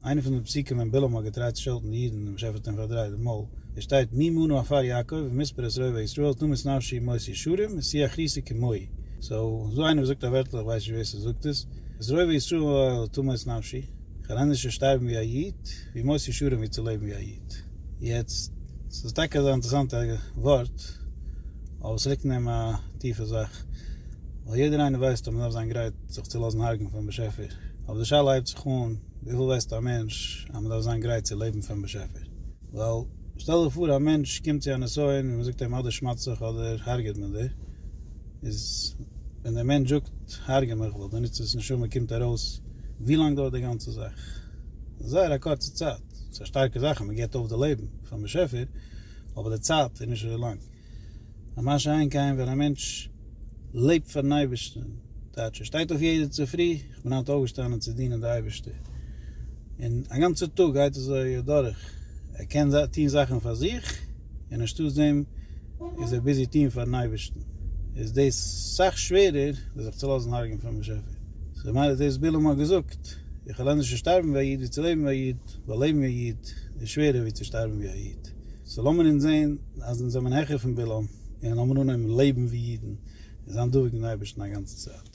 איינע פון די פסוקים ווען בלעם האט געטרייט צו שעלטן די אידן און דער באשעפער האט אים פארדרייט די מויל, עס שטייט מי מנה עפר יעקב ומספר את רובע ישראל תמות נפשי מות ישרים ותהי אחריתי כמוהו. so, ס'דא איינער וואס זאגט א ווערטל איך ווייס נישט ווער ס'זאגט עס, את רובע ישראל תמות נפשי, כ'וועל ענדערש שטארבן ווי א איד, ווי מות ישרים ווי צו לעבן ווי א איד. יעצט, ס'איז טאקע אזא אינטערעסאנטע ווארט, אבער ס'ליגט אין דעם א טיפע זאך, ווייל יעדער איינער ווייסט אז מ'דארף זיין גרייט זיך צו לאזן הרג'ן פאר'ן באשעפער, אבער די שאלה הייבט זיך אן, וויפיל ווייסט א מענטש אז מ'דארף זיין גרייט צו לעבן פאר'ן באשעפער? ווייל שטעל דיך פאר א מענטש קומט צו א נסיון ווי מ'זאגט אים אדער שמד'ט זיך אדער הרג'עט מען דיר, איז ווען דער מענטש זאגט הרג'ע מיך ווייל די ניצוץ נשמה קומט ארויס, ווי לאנג דויערט די גאנצע זאך? זייער א קורצע צייט, ס'איז א שטארקע זאך אז מ'געבט אויף די לעבן פאר'ן באשעפער, אבער די צייט איז נישט אזוי לאנג. מה שאין כן ווען א מענטש לעבט פארן אייבערשטן, טייטש ער שטייט אויף יעדע צופרי, איך בין היינט אויפגעשטאנען צו דינען די אייבערשטער, און א גאנצע טאג גייט אזוי אדורך, ער קען טון זאכן פאר זיך, און אנשטאטס דעם איז ער busy טון פארן אייבערשטן, איז דאס סאך שווערער ווי זיך צו לאזן הרג'ען פארן באשעפער. so ממילא דאס בלעם האט געזאגט, איך וועל ענדערש שטארבן ווי א איד ווי צו לעבן ווי א איד, ווייל לעבן ווי א איד איז שווערער ווי צו שטארבן ווי א איד. so לאמיר אונז זען אז אונז זעמער העכער פון בלעם, און לאמיר אנהויבן לעבן ווי אידן, און זיין דבוק מיטן אייבערשטן א גאנצע צייט.